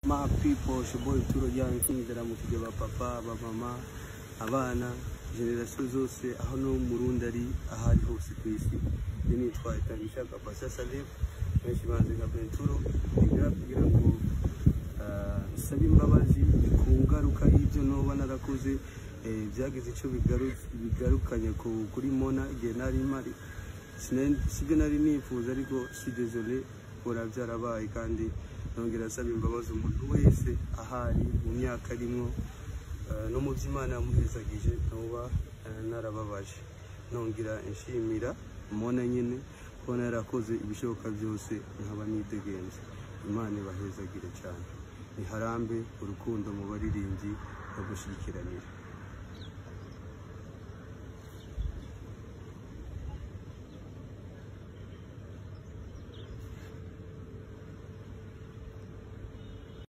My people, it's your boy Turo Young, ndaramukije ba papa, ba mama, abana, generation zose aho no mu Burundi ari aho ari hose ku isi. Njye nitwa Itangishaka Pasa Saleh, benshi banzi nka Benturo, ngira kugira ngo nsabe imbabazi ku ngaruka y'ibyo noba narakoze, byagize icyo bigarukanye kuri Mona igihe nari mpari. Sibyo nari nifuza, ariko si désolé, bora byarabaye, kandi nongera asaba imbabazi umuntu wese ahari mu myaka arimwo, no mu by'Imana yamuhezagije noba narababaje. Nongera nshimira Mona nyine kubona yarakoze ibishoboka byose nkaba nidegenze. Imana ibahezagire cyane, niharambe urukundo mu baririmbyi no gushyigikiranira.